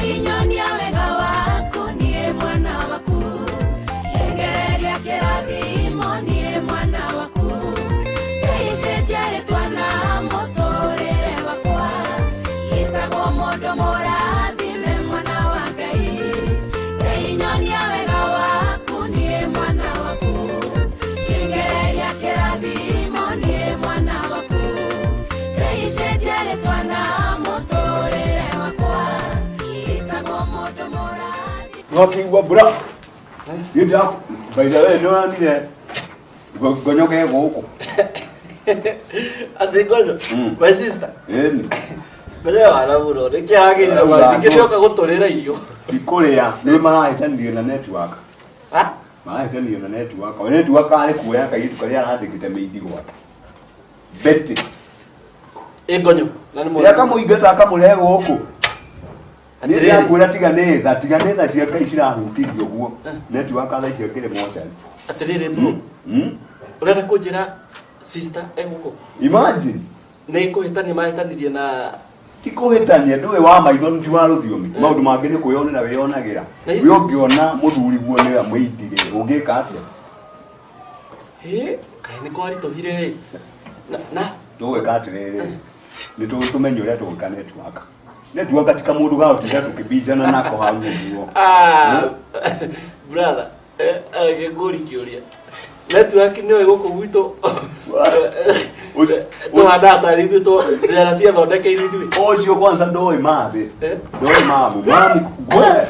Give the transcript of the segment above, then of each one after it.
Ngai nyonia wega waku niĩ mwana waku, ndengereria kĩrathimo niĩ mwana waku, Ngai cenjia rĩtwa na mũtũrĩre wakwa, gĩtagwo mũndũ mũrathime mwana wa Ngai. Ngai nyonia wega waku niĩ mwana waku, ndengereria kĩrathimo niĩ mwana waku, Ngai cenjia rĩtwa na mũtũrĩre wakwa, gĩtagwo mũndũ mũrathime. Nwakĩigua mbura niĩ ndĩra by the way nĩwonire ngonyoke gũkũ. Atĩ ngonyo? My sister. Ĩni. Ngonyo wana mũno. Nĩkĩ aragĩrire Arauga ningĩ nĩoka gũtũrĩra irio. Tikũrĩa nĩ marahĩtanirie na network. Ha? Marahĩtanirie na network. O network arĩ kuoya kairĩtu karĩa arandĩkĩte mĩindi gwake. Betty. Ĩ ngonyo. Na nĩ Nĩ akamũingata akamũrehe gũkũ. Nĩ Atĩrĩrĩ. ndĩrakwĩra tiga nĩ tha, tiga nĩ tha cia Ngai cirahutirio ũguo. Network tha icio ngĩrĩ mocarĩ. Atĩrĩrĩ bro. Ũrenda kũnjĩra sister e gũkũ? Imagine. Nĩ kũhĩtania mahĩtanirie na Ti kũhĩtania, ndũĩ wa maitho ti wa rũthiomi. Maũndũ mangĩ nĩ kwĩyonera wĩyonagĩra. We ũngĩona mũthuri guo nĩwe mũingĩ ũngĩka atĩa? Hĩ, kaĩ nĩ kwaritũhire ĩ. Na, na Tũgwĩka atĩrĩrĩ, nĩ tũmenye ũrĩa tũgwĩka network. Network ti kamũndũ ga gũtinda tũkĩbicana nako hau ũguo. Ah, brother, ngũri kĩũria. Network nĩyo gũkũ gwitũ tũhanaga tarĩ ithuĩ njĩra ciathondekeirwo ithuĩ. Ũcio kwanza ndoĩ mathĩ. Ndoĩ mamu. Mamu we.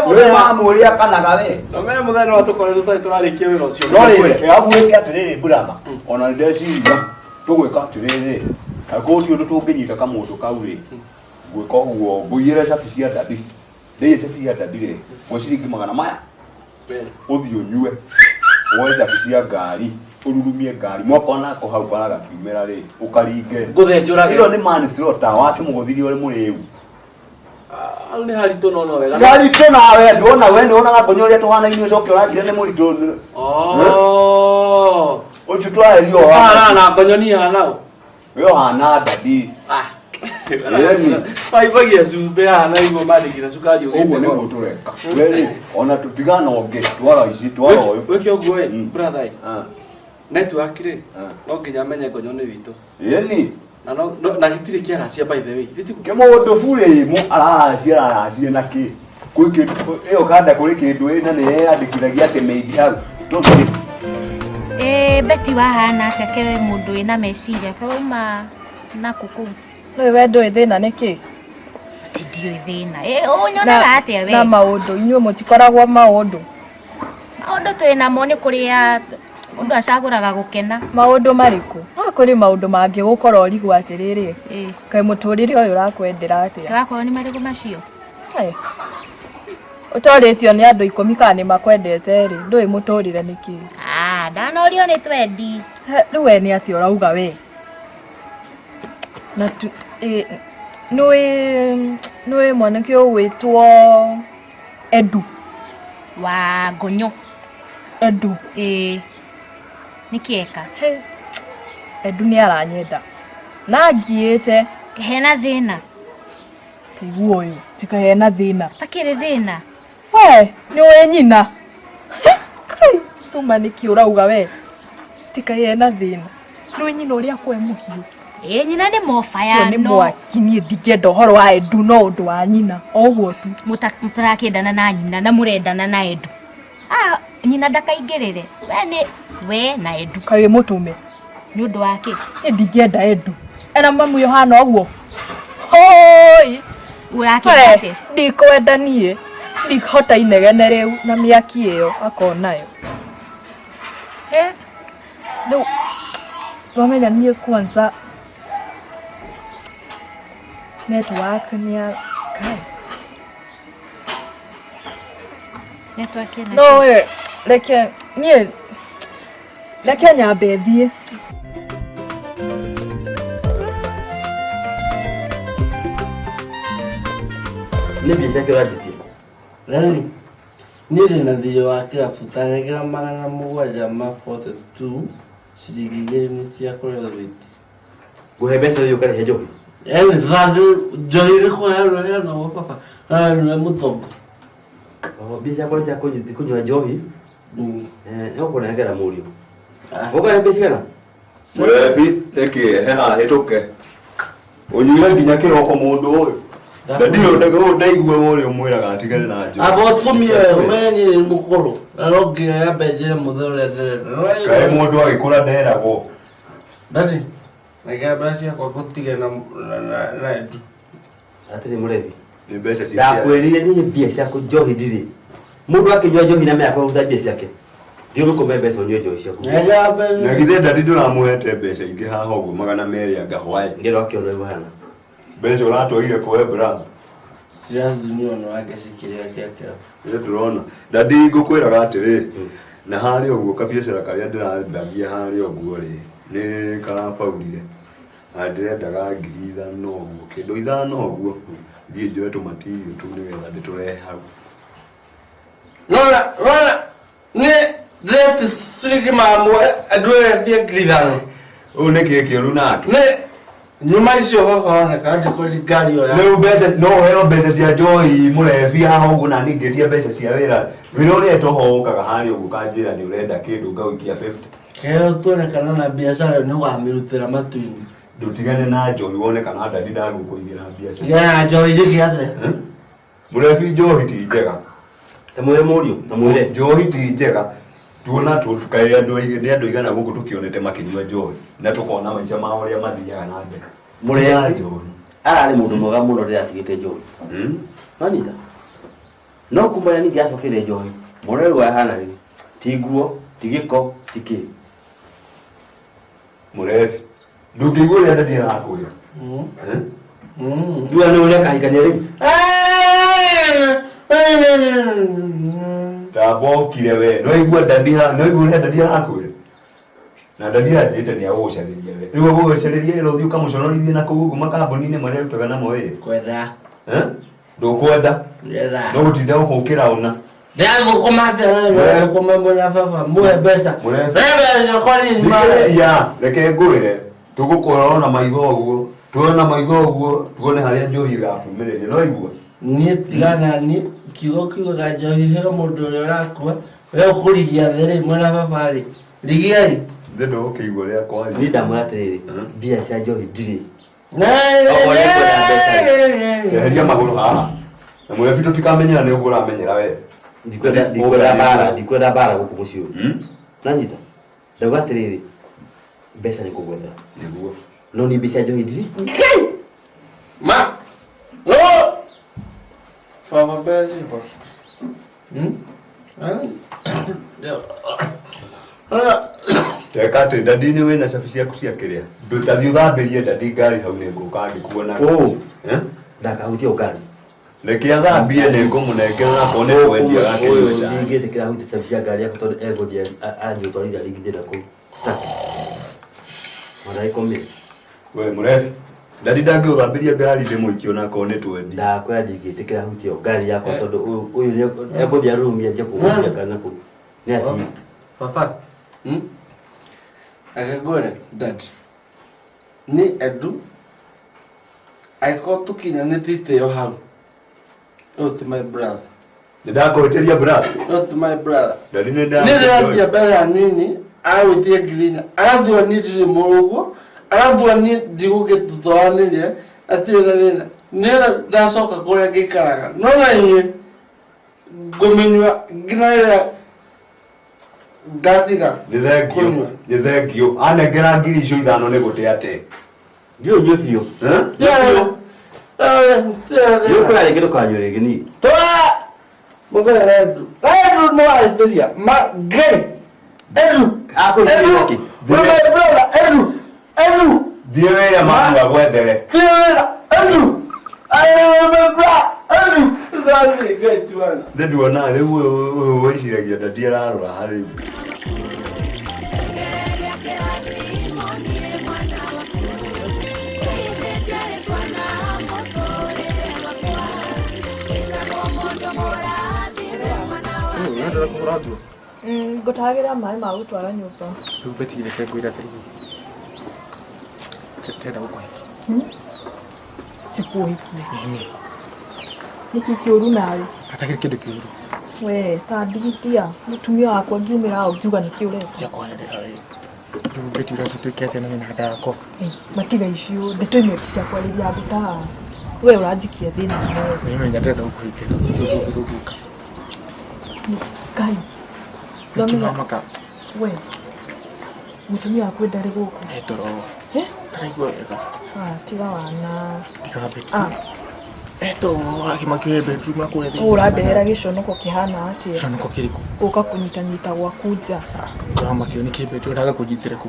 We We mamu ũrĩa kanaga we. Na me mũthenya no tũkoretwo tũtarĩ tũrarĩkia wĩra ũcio. No rĩrĩ, arabu wĩke atĩrĩrĩ brother, ona nĩ ndeciria tũgwĩka atĩrĩrĩ, angĩkorwo ti ũndũ tũngĩnyita kamũndũ kau rĩ, ngwĩka ũguo ngũiyĩre cabi cia ndadi, ndĩiye cabi cia ndadi rĩ, ngwe ciringi magana maya, ũthiĩ ũnyue, woe cabi cia ngari, ũrurumie ngari, mwaka onako hau bara gakiumĩra rĩ, ũkaringe. Ngũthe njũrage. Ĩyo nĩ manslaughter, wakĩmũgũthirie ũrĩ mũrĩu. Hau nĩ haritũ no no wega. Haritũ nawe ndwona we nĩwonaga ngonya ũrĩa tũhanaine ũcoke ũranjĩra nĩ mũritũ. Oh. Ũcio twaherio Hana na ngonyo niĩ hana ũ. We ũhana ndadi. Ah. Ĩni. Maimbagia cumbĩ haha na igua mandĩkĩra cukari ũgĩte Ũguo nĩguo tũreka. We rĩ, ona tũtigana ũngĩ twara ici twara ũyũ. Wĩke ũguo ĩ, brother ĩ. Network rĩ, no nginya amenye ngonyo nĩ witũ. Ĩni. Na no na gĩtirĩ kĩaracia by the way. Gĩtirĩ Kĩmũndũ burĩ mu araracia araracia na kĩ? Kwĩ kĩndũ ĩyo kanda kũrĩ kĩndũ ĩna nĩ yeyandĩkithagia atĩ maid hau. Tũthiĩ. Ĩ Betty wahana atĩa ke wĩ mũndũ wĩna meciria ke wauma nakũ kũu? Rĩu we ndũĩ thĩna nĩ kĩ? Atĩ ndiũĩ thĩna. Ĩ ũnyonaga atĩa we? Na maũndũ, inyuĩ mũtikoragwo maũndũ. Maũndũ twĩ namo nĩ kũrĩa mũndũ acagũraga gũkena. Maũndũ marĩkũ? No kũrĩ maũndũ mangĩgũkora ũrigwo atĩrĩrĩ, kaĩ mũtũrĩre ũyũ ũrakwendera atĩa? Tũrakorwo nĩ marĩkũ macio? Hey. Ũtorĩtio nĩ andũ ikũmi kana nĩ makwendete rĩ, ndũĩ mũtũrĩre nĩ kĩĩ. Ah, ndanorio nĩ twendi. He, Rĩu we nĩ atĩa ũrauga we? Na tu, ĩ, nĩũĩ nĩũĩ mwanake ũgwĩtwo Edu. Wa ngonyo. Edu. Ĩĩ. Nĩkĩ eka? He. Edu nĩ aranyenda. Na ngiĩte. Hena thĩna. Taigua ũyũ, tika hena thĩna. Takĩrĩ thĩna. We, nĩ ũĩ nyina. Kai, tuma nĩkĩ ũrauga we? Tika hena thĩna. Nĩ ũĩ nyina ũrĩa kwe mũhiũ. Ĩĩ nyina nĩ mobaya Ũcio nĩ no mwaki niĩ ndingĩenda ũhoro wa Edu no ũndũ wa nyina o ũguo tu. Mũtarakĩendana na nyina na mũrendana na Edu. Ah, nyina ndakaingĩrĩre. We nĩ we na Edu. Kaĩ wĩ mũtũme. Nĩ ũndũ wa kĩ? Niĩ ndingĩenda Edu. Ena mamu ũhana ũguo. Hoi! Ũrakĩenda We, atĩa? Ndikwenda niĩ. Ndikũhota inegene rĩu na mĩaki ĩyo akorwo nayo. He? Rĩu wamenya niĩ kwanza network nĩ ya kai. Network ĩna No we reke niĩ reke nyambe thiĩ. Nĩ mbia ciake ũranjĩtie. Rani, niĩ ndĩ na thirĩ wa kĩrabu ta nengera 742 ciringi 2 nĩ cia kũrĩa thwiti. Ngũhe mbeca ũyũ ũkarĩhe njohi. Yaani thani njohi nĩ kũheanwo ĩheanagwo baba na nĩwe mũtongu. Oh, mbia ciakwa nĩ cia kũnyua njohi. Eh, nĩ ũkũnengera mũriũ. Ah. Ũkũhe mbia cigana? Mũrebi nĩkĩ he haha hĩtũke ũnyuire nginya kĩroko mũndũ ũyũ na ndirĩ ũyũ ndaigua ũrĩa ũmwĩraga atigane na njohi. Amba ũtumie wega ũmenye niĩ nĩ mũkũrũ na no nginya nyambe njĩre mũthee ũrĩa ndĩrenda. Kaĩ mũndũ agĩkũra nderagwo. Daddy, reke mbeca ciakwa ngũtige na na Edu. Atĩrĩ mũrebi. Nĩ mbeca cia Ndakwĩrire niĩ mbia ciaku njohi ndirĩ. Mũndũ akĩnyua njohi na mĩaka kũruta mbia ciake. Thiĩ ũthũkũme mbeca ũnyue njohi ciaku. Nengera mbeca. Na githĩ ndadi ndũramũhete mbeca ingĩ haha ũguo 200 anga hwaĩ. Ngero akĩona ũrĩa ũhana. Mbeca ũratwarire kũhe brother. Cirathunywo nĩ wake cikĩrĩa kĩa kĩrabu. Nĩ ndĩrona. Ndadi ngũkwĩraga atĩrĩ, na harĩa ũguo kabiacara karĩa ndĩrambagia harĩa ũguo rĩ, nĩ karabaurire. Na ndĩrendaga 5,000 ũguo, kĩndũ 5 ũguo, thiĩ njoe tũmatirio tũu nĩgetha ndĩtũrehe hau. Nona, nona, nĩ ndĩreti ciringi 100 andũ eretie 5,000. Ũyũ nĩ kĩĩ kĩũru nake? Nĩ nyuma icio baba oneka njikũri ngari ĩyo ya. Rĩu mbeca no ũheo mbeca cia njohi mũrebi haha ũguo na niĩ ngĩtia mbeca cia wĩra. Wĩra ũrĩa toho ũkaga harĩa ũguo ũkanjĩra nĩ ũrenda kĩndũ ngagũikia 50. Keheo tuone kana na biacara ĩyo nĩ ũkamĩrutĩra matu-inĩ. Ndũtigane na njohi wone kana ndadi ndagũkũigĩra mbeca. Ya njohi njĩke atĩa? Mũrebi njohi ti njega. Ta mwĩre mũriũ, ta mwĩre. Njohi ti njega. Tuona kaĩ andũ aingĩ nĩ andũ aigana gũkũ tũkĩonete makĩnyua njohi na tũkona maica mao ũrĩa mathiaga na mbere. Mũrebi njohi. Ararĩ mũndũ mwega mũno rĩrĩa atigĩte njohi. Wanyita? No kuma rĩrĩa ningĩ acokeire njohi, mwana rĩu ahana rĩu. Ti nguo, ti gĩko, ti kĩ. Mũrebi. Ndũngĩigua ũrĩa ndadi arakwĩra. Ndua nĩ ũrĩa akahikania rĩu. Tambokire we. No igua ndadi ha, no igua ũrĩa ndadi arakwĩra. Na ndadi anjĩte nĩ agũgũcarĩria we. Rĩu agũgũcarĩria wĩra ũthiĩ ũkamũconorithie na kũu ũguo makambuni-inĩ marĩa arutaga namo wĩra. Kwenda. Ndũkwenda. Ndĩrenda. No gũtinda gũkũkĩra ũna. Ndĩrathũkũma atĩa na ndĩrathũkũma mwĩna baba muhe mbeca. Mũrebi. Mbeca kwa nini mare? Thikĩrĩria, reke ngwĩre. Tũgũkũrora na maitho ũguo. Tuone na maitho ũguo, tuone harĩa njohi ĩgakumĩrĩria. No igua? Niĩ tigana niĩ kiugo kiugaga njohi heo mũndũ ũrĩa ũrakua we ũkũrigia thĩ rĩ mwĩna baba rĩ rigiai. Thĩ ndũgũkĩigua ũrĩa kwaria. Niĩ ndamwĩra atĩrĩrĩ, mbia cia njohi ndirĩ. Eheria magũrũ haha. Na mũrebi tũtikamenyera nĩ ũguo ũramenyera we. Ndikwenda ndikwenda mbara, ndikwenda mbara gũkũ mũciĩ ũyũ. Nanyita? Ndauga atĩrĩrĩ, mbeca nĩ ngũgwethera. Nĩguo. No niĩ mbia cia njohi ndirĩ. Ma. No. Baba mbeca ciakwa. Teka atĩ ndadi nĩ wĩna cabi ciaku cia kĩrĩa. Ndũtathiĩ ũthambĩrie ndadi ngari hau nĩ ngũka ngĩkuonaga. Ũũ. Ndakahutie ngari. Reke athambie nĩ ngũmũnengera onakorwo nĩ kwendia agakĩnyua Ũyũ cai. ndingĩtĩkĩra ahutie cabi cia ngari yakwa tondũ egũthiĩ athiĩ gũtwarithia ringithie na kũu. Sitaki. Ona ĩkomire. We mũrebi. Ndadi ndangĩgũthambĩria ngari ndĩmũikie onakorwo nĩ twendi. Ndakwĩra ndingĩtĩkĩra ahutie ngari yakwa tondũ ũyũ ũyũ nĩ egũthiĩ arurumie anjie kũgũithia ngari na kũu. Nĩ athiĩ. Baba. Reke ngwĩre dad. Nĩ Edu angĩkorwo tũkinyanĩtie itĩo hau ũyũ ti my brother. Nĩ ndakũhĩtĩria brother. Ũyũ ti my brother. Ndadi nĩ Nĩ ndĩrathia mbeca nini agwĩtie 4,000 agathua niĩ ndirĩ mũrũguo agathua niĩ ndigũgĩtũtwaranĩria atirĩ na thĩna niĩ ndacoka kũrĩa ngĩikaraga no na inyuĩ ngũmĩnyua nginya rĩrĩa ngatiga Nĩ thengio. Nĩ thengio. Anengera 5,000 nĩ gũte ate. Ndiũ nyue biũ. Nĩ ũkwĩra rĩngĩ ndũkanyue rĩngĩ niĩ. Twa mũthee Edu. Edu nĩ wahĩtĩria. Ma Ngai. Edu. Akũhĩtĩria Edu. We're my brother Edu. Edu. Thiĩ wĩre mamu agwethere. Thiĩ wĩra Edu. I am my brother Edu. Ndathiĩ Ngai tuana. Thĩ nduona rĩu ũyũ wĩciragia ndadi ararora harĩ. Ũrenda kũhũra nguo? Ngũtahagĩra maĩ ma gũtwara nyũmba. Rĩu Betty reke ngwĩre atĩrĩrĩ. Ndĩrenda gũkũhikia. Tikuũhikia. Ĩni. Nĩkĩ kĩũru nawe? Hatakĩrĩ kĩndũ kĩũru. We ta ndigitia mũtumia wakwa ngiumĩra hau ngiuga nĩkĩ ũreka. Tiga kwanĩrĩra we. Rĩu Betty ũrĩa tũtuĩke atĩa na nyina nda yakwa? Matiga icio ndeto imwe ti cia kwarĩria andũ ta haha. We ũranjikia thĩna mũno. Nĩ menya ndĩrenda gũkũhikia tondũ gũtirĩ ũndũ ũngĩ tũngĩka. Ngai. Nĩkĩ ũramaka? We mũtumia wakwa ndarĩ gũkũ. E toro. Eh? Ndaraigua wega. Ah, tiga wana. Tiga Betty. Ah. E toro akĩmakio e bedroom na kũrĩa thĩinĩ. Ũrandehera gĩconoko kĩhana atĩa? Gĩconoko kĩrĩkũ? Ũka kũnyitanyita gwaku nja. Ũramakio nĩkĩ Betty ũraga kũnyitĩra kũ?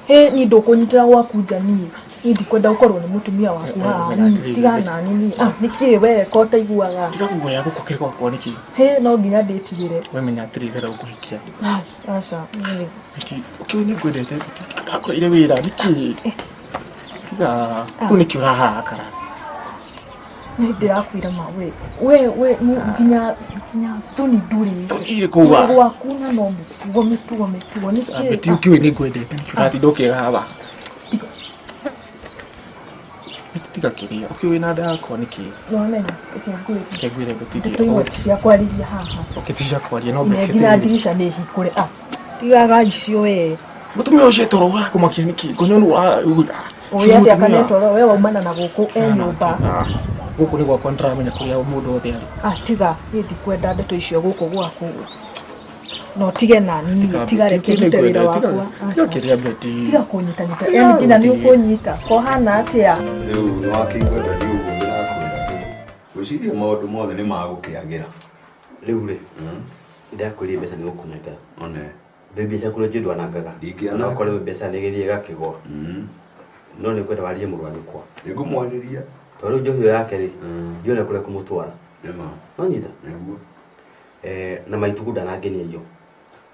Hĩ, niĩ ndũkũnyitĩra gwaku nja niĩ. Niĩ ndikwenda gũkorwo nĩ mũtumia waku haha. Niĩ tiga nani niĩ. Ah, nĩkĩ we ko ũtaiguaga? Tiga guoya gũkũ kĩrĩ gwakwa nĩkĩ? Hĩ, no nginya ndĩtigĩre. We menya atĩrĩ ndĩrenda gũkũhikia. Ah, aca, niĩ. Betty, ũkĩũĩ nĩ ngwendete Betty, tiga ndakũheire wĩra nĩkĩ? Tiga, rĩu nĩkĩ ũraharakara? Nĩ ndĩrakwĩra ma we. We we nginya nginya thoni ndũrĩ. Thoni irĩkũ wa? Gwaku na no mĩtugo mĩtugo mĩtugo nĩkĩ? Betty ũkĩũĩ nĩ ngwendete nĩkĩ ũratinda ũkĩgaba? Betty tiga kĩrĩa, ũkĩũĩ na nda yakwa nĩkĩ? Nĩwamenya, reke ngwĩre. Reke ngwĩre Betty Ndeto imwe ti cia kwarĩria haha. Okay, ti cia kwaria no Nginya Betty nginya atĩrĩrĩ. ndirica nĩ hingũre. Ah, tigaga icio we. Mũtumia ũcio toro ũrakũmakia nĩkĩ? Ngonyo nũ Ũĩ atĩa kana toro we waumana na gũkũ e nyũmba. Gũkũ nĩ gwakwa nĩndĩramenya kũrĩa mũndũ wothe arĩ. Ah, tiga, niĩ ndikwenda ndeto icio gũkũ gwaku. No tige nani niĩ, tiga reke ndute wĩra wakwa. Tiga kĩrĩa Betty. Tiga kũnyitanyita, yani nginya nĩ ũkũnyita. Kohana atĩa? Rĩu nĩwakĩigua ndari ũguo ndĩrakwĩra ngwĩciria maũndũ mothe nĩ magũkĩagĩra. Rĩu rĩ, ndakwĩrire mbeca nĩ gũkũnengera. One. Rĩu mbeca kũrĩa njũĩ ndwanangaga. Ndingĩananga. Ona okorwo mbeca nĩ ĩgĩthiĩ ĩgakĩgwa. No nĩ ngwenda warie mũrũ wa nyũkwa. Nĩngũmwarĩria. Tondũ rĩu njohi ĩyo yake rĩ, ndiona kũrĩa kũmũtwara. Nĩma. Wanyita? Nĩguo. Na maitũ ndanangenia iyo.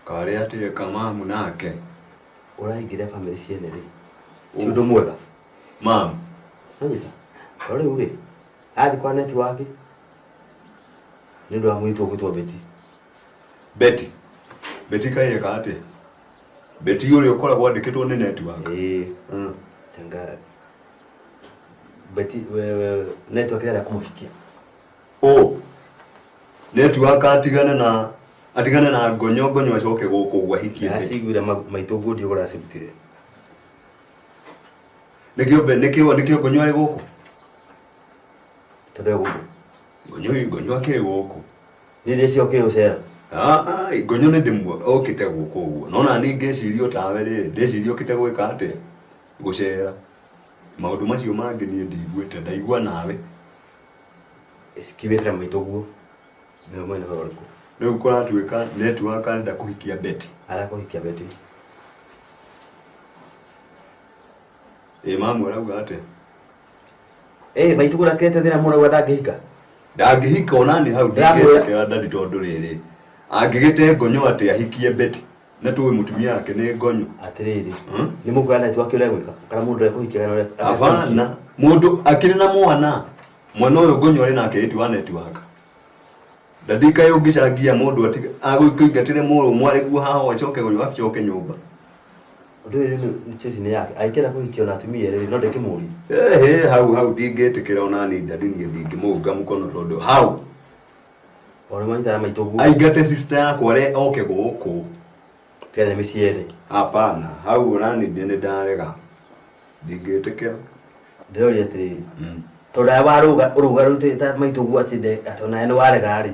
Karĩ atĩa kamamu nake? Ũraingĩra bamĩrĩ ciene rĩ. Ti ũndũ mwega. Mamu. Wanyita? Tondũ rĩu rĩ, athiĩ kwa network nĩ ũndũ wa mũirĩtu ũgwĩtwo Betty. Betty. Betty kaĩ eka atĩa? Betty ũrĩa ũkoragwo andĩkĩtwo nĩ network. Ĩĩ. Tanga Betty wewe network ĩrenda kũmũhikia. Ũ. Network atigane na atigane na ngonyo ngonyo acoke gũkũ ũguo ahikie Betty. Ndaciguire maitũ ũguo ndiũ ũracirutire. Nĩkĩo nĩkĩo nĩkĩo ngonyo arĩ gũkũ? Tondũ e gũkũ. Ngonyo ngonyo akĩrĩ gũkũ. Nĩ iria ciokire gũcera. Ah, ah, ngonyo nĩ ndĩmuo okĩte gũkũ ũguo. No na niĩ ngĩciria o tawe rĩ, ndĩciria okĩte gwĩka atĩa? Gũcera. Maũndũ macio mangĩ niĩ ndiguĩte, ndaigua nawe. Cikiumĩte maitũ ũguo. Nĩwe mwene ũhoro ũrĩkũ? Rĩu kũratuĩka network arenda kũhikia Betty. Arenda kũhikia Betty. Ĩ mamu arauga atĩa? Ĩ maitũ kũrakĩrĩte thĩna mũno auga ndangĩhika. Ndangĩhika ona nĩ hau ndingĩtĩkĩra ndadi tondũ rĩrĩ angĩgĩte ngonyo atĩ ahikie Betty na tũĩ mũtumia wake nĩ ngonyo. Atĩrĩrĩ, nĩ mũkuona network ũrĩa gwĩka kana mũndũ ũrĩa kũhikia kana ũrĩa Hapana, mũndũ akĩrĩ na mwana mwana ũyũ ngonyo arĩ nake ĩti wa network. Ndadi kaĩ ũngĩcangia mũndũ agũkũingatĩre mũrũ mwarĩguo haha acoke acoke nyũmba. Ũndũ ũyũ nĩ choice nĩ yake. Angĩkenda kũhikio na atumia erĩ no ndĩkĩmũrie. Ehe, hau hau ndingĩtĩkĩra ona niĩ ndadi niĩ ndingĩmũunga mũkono tondũ hau Ona manyitana maitũ ũguo. aingate sister yakwa re oke gũkũ. Tiga nĩ mĩciĩ yerĩ. Hapana, hau ona niĩ nĩ ndarega. Ndingĩtĩkĩra. Ndĩroria atĩrĩrĩ. Tondũ nawe warũga ũrũga rũtĩ ta maitũ ũguo atĩ nde atĩ onawe nĩ warega rĩ.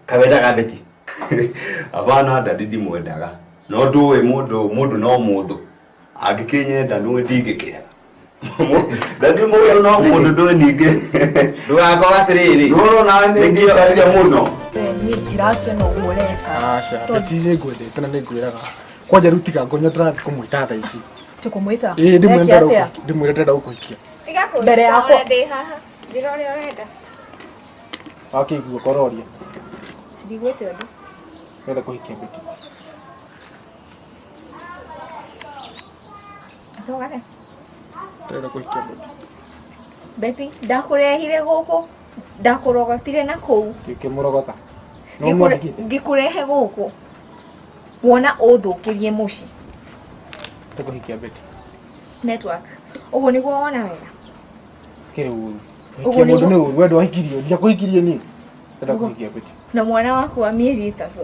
Kawendaga Betty. Hapana ndadi ndimwendaga. No ndũĩ mũndũ mũndũ no mũndũ. Angĩkĩnyenda nũĩ ndingĩkĩrega. Ndadi mũndũ no mũndũ ndũĩ ningĩ. Ndũgakorwo atĩrĩrĩ. Nĩwona nawe nĩ ngĩikarire mũno. We niĩ ndirakena ũguo ũreka. Aca, Betty nĩ ngwendete na nĩ ngwĩraga. Kwanja rĩu tiga ngonyo ndĩrathiĩ kũmwĩta thaa ici. Ti kũmwĩta? Ĩĩ ndĩmwĩre Eke ndĩrenda atĩa? ndĩmwĩre ndĩrenda gũkũhikia. Tiga Mbere kũnjĩta yakwa. ũrĩa ndĩ haha. Njĩra ũrĩa ũrenda. Wakĩigua kororia. Ndigwĩte ũndũ. Ndĩrenda kũhikia Betty. Ndũgate. Ndĩrenda kũhikia Betty. Betty, ndakũrehire gũkũ. Ndakũrogotire na kũu. Ngĩkĩmũrogota. No mwandĩkĩte. Ngĩkũrehe gũkũ. Wona ũthũkĩrie mũciĩ. Ndĩrenda kũhikia Betty. Network. Ũguo nĩguo wona wega. Kĩrĩ ũru. Ũguo Kũhikia mũndũ nĩguo- nĩ ũru wendo wahikirio ndiakũhikirie niĩ ndenda Ũguo- kũhikia Betty. Na mwana waku wa mĩeri ĩtatũ.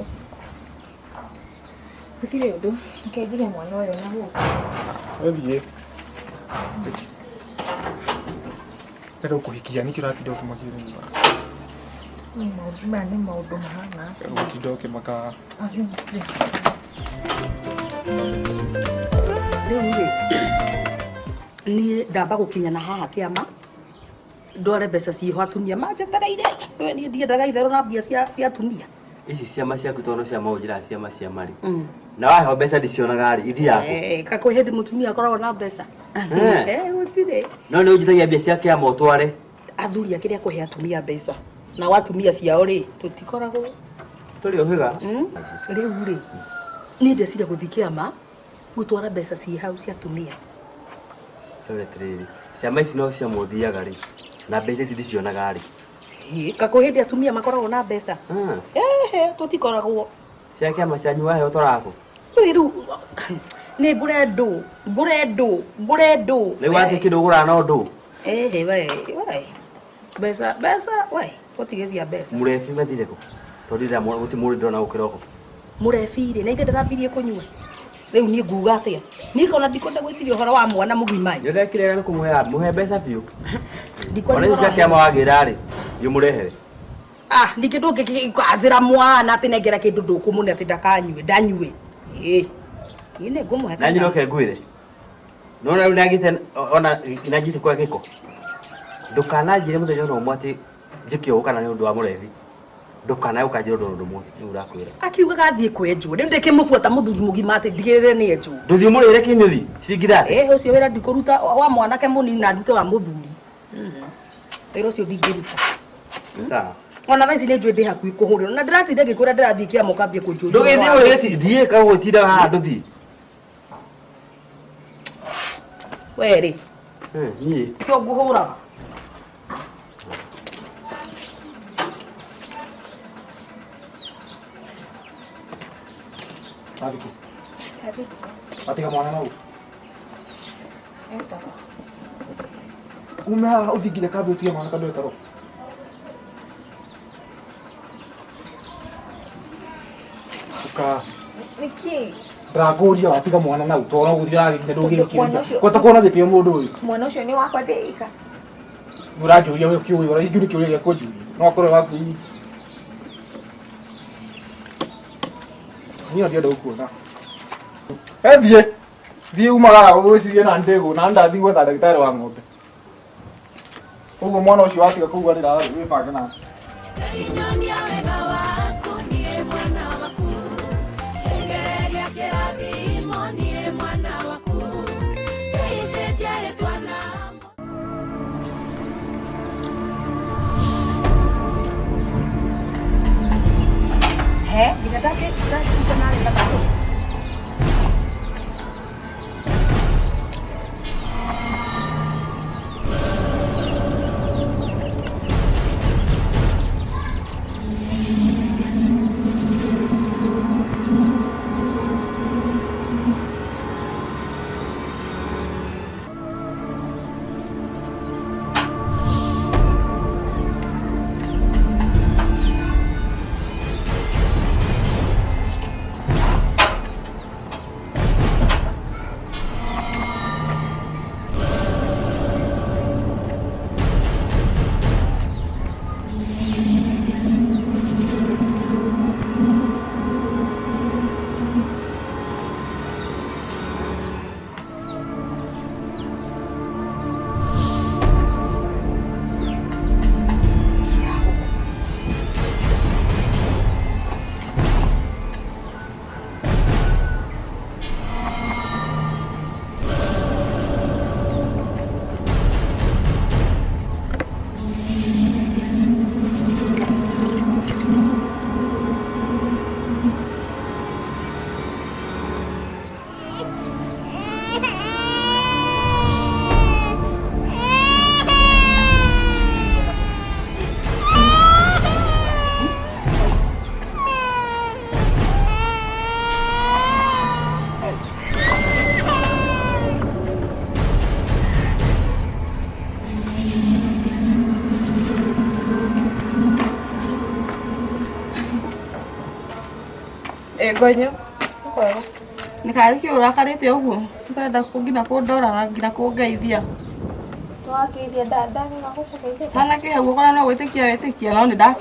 Gũtirĩ ũndũ. Reke njige mwana ũyũ na gũkũ. Wethiĩ. Betty. Ndenda gũkũhikia nĩkĩ ũratinda ũkĩmakio nĩ ũndũ Maũndũ maya nĩ maũndũ mahana atĩa? Gũtinda ũkĩmaka. Rĩu rĩ, niĩ ndamba gũkinya na haha kĩama ndware mbeca ciĩho atumia manjetereire. We niĩ ndiendaga itherũ na mbia cia atumia. Ici ciama ciaku tondũ ciama ũnjĩraga ciama cia marĩ na waheo mbeca ndicionaga rĩ ithiaga kũ? Eh, ka kwĩ hĩndĩ mũtumia akoragwo na mbeca. Eh. Eh, gũtirĩ. No nĩ ũnjitagia mbia cia kĩama ũtware. Athuri akĩrĩa kũhe atumia mbeca nao atumia ciao rĩ tũtikoragwo Tũrĩ ũhĩga. Rĩu rĩ, niĩ ndeciria gũthiĩ kĩama gũtwara mbeca ciĩ hau cia atumia. Rĩu atĩrĩrĩ, ciama ici no ciama ũthiaga rĩ na mbeca ici ndicionaga rĩ. Ĩ, ka kwĩ hĩndĩ atumia makoragwo na mbeca. Ehe, tũtikoragwo. Cia kĩama cianyu waheo ũtwaraga kũ? Rĩu rĩu nĩ ngũre ndũ, ngũre ndũ, ngũre ndũ. Rĩu wathiĩ kĩndũ ũgũraga no ndũ. Ehe, we, we. Mbeca, mbeca, we, tũtige cia mbeca. Mũrebi mathire kũ? Tondũ ndĩramwona gũtirĩ mũndũ ndĩrona gũkũ kĩroko. Mũrebi rĩ, na ithe ndĩrambirie kũnyua. Rĩu niĩ nguga atĩa? Niĩ ona ndikwenda gwĩciria ũhoro wa mwana mũgima. Nĩ ũrekire nĩ kũmũhe mũhe mbeca biũ. Ndikwenda Ona icio cia ũhoro wa- kĩama wagĩra rĩ, thiĩ ũmũrehere. Ah, ningĩ ndũngĩkazĩra mwana atĩ nengera kĩndũ ndũkũmũne atĩ ndakanyue, ndanyue. Ĩ. Niĩ nĩ ngũmũhe Na nyina oke ngwĩre. Nona rĩu nĩagĩte ona nĩanjĩtie kwa gĩko. Ndũkananjĩre mũthenya ona ũmwe atĩ njĩke ũũ kana nĩ ũndũ wa mũrebi. Ndũkanae ũkanjĩra ũndũ ona ũmwe nĩguo ndakwĩra. Akiugaga athiĩ kwenjwo. Rĩu ndĩkĩmũbuata mũthuri mũgima atĩ ndigĩrĩre nĩ enjwo. Ndũthiĩ ũmũrĩre kĩnyũthi ciringi thate. Ĩ, ũcio wĩra ndikũruta wa mwanake mũnini na ndute wa mũthuri. Wĩra ũcio ndingĩruta. Sawa. Ona thaa ici nĩ njũĩ ndĩ hakuhĩ kũhũrĩrwo na ndĩratinda ngĩkwĩra ndĩrathiĩ kĩama ũkambia kũnjũria. Ndũgĩthiĩ ũrĩre thiĩ kagũtinda haha ndũthiĩ. We rĩ, Niĩ. kĩo ngũhũraga. Wathiĩ kũ? Watiga mwana nau. Ume haha ũthiĩ nginya kambĩ ũtige mwana tondũ etoro. Ũka. Nĩkĩ? Ndĩrakũria watiga mwana nau tondũ no gũthiĩ ũrathiĩ nginya Tondũ mwana ndũngĩrĩkĩrĩria. ũcio- Kwata kuona gĩtĩo mũndũ ũyũ. Mwana ũcio nĩ wakwa ndĩika. Nĩ ũranjũria we kĩũĩ ũrĩa ingĩ nĩ kĩũria gĩa kũnjũria. No akorwo waku hihi. Niĩ ndienda gũkuona. Ethiĩ. Thiĩ umagara ũgwĩcirie na ndĩgũ na ndathiĩ gwetha ndagĩtarĩ wa ng'ombe. Ũguo mwana ũcio watiga kũu arĩra wĩbange nake. Nyonia wega waku niĩ mwana waku Ngereria kĩrathimo niĩ mwana waku Nĩicenjia rĩtwa na He, nginya ndakĩruta narĩ gathatũ. Ĩ ngonyo. Nĩ karĩ kĩ ũrakarĩte ũguo? Ũtarenda nginya kũndora na nginya kũngeithia. Twakeithia ndagĩga gũkũgeithia. Hanake hau ũkora no gwĩtĩkia wĩtĩkia no nĩ ndakena.